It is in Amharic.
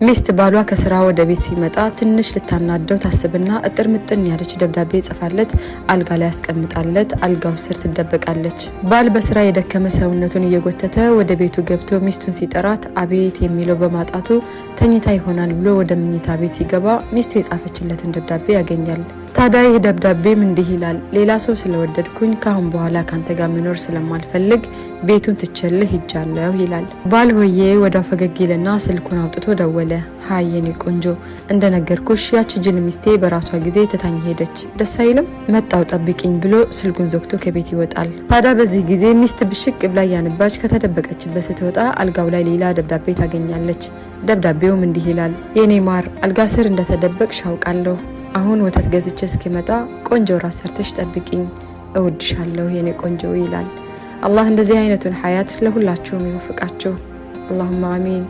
ሚስት ባሏ ከስራ ወደ ቤት ሲመጣ ትንሽ ልታናደው ታስብና እጥር ምጥን ያለች ደብዳቤ ጽፋለት አልጋ ላይ አስቀምጣለት አልጋው ስር ትደበቃለች። ባል በስራ የደከመ ሰውነቱን እየጎተተ ወደ ቤቱ ገብቶ ሚስቱን ሲጠራት አቤት የሚለው በማጣቱ ተኝታ ይሆናል ብሎ ወደ መኝታ ቤት ሲገባ ሚስቱ የጻፈችለትን ደብዳቤ ያገኛል። ታዲያ ይህ ደብዳቤም እንዲህ ይላል። ሌላ ሰው ስለወደድኩኝ ካሁን በኋላ ካንተ ጋር መኖር ስለማልፈልግ ቤቱን ትቼልህ ሂጃለሁ ይላል። ባል ሆዬ ወዲያው ፈገግ ይልና ስልኩን አውጥቶ ደወለ። Hi የኔ ቆንጆ፣ እንደነገርኩሽ ያቺ ጅል ሚስቴ በራሷ ጊዜ ትታኝ ሄደች። ደስ አይልም? መጣው ጠብቂኝ ብሎ ስልኩን ዘግቶ ከቤት ይወጣል። ታዲያ በዚህ ጊዜ ሚስት ብሽቅ ብላ እያነባች ከተደበቀችበት ስትወጣ አልጋው ላይ ሌላ ደብዳቤ ታገኛለች። ደብዳቤውም እንዲህ ይላል። የኔ ማር፣ አልጋ ስር እንደተደበቅሽ አውቃለሁ። አሁን ወተት ገዝቼ እስኪመጣ ቆንጆ ራት ሰርተሽ ጠብቂኝ፣ እወድሻለሁ የኔ ቆንጆ ይላል። አላህ እንደዚህ አይነቱን ሀያት ለሁላችሁም ይወፍቃችሁ። اللهم آمين።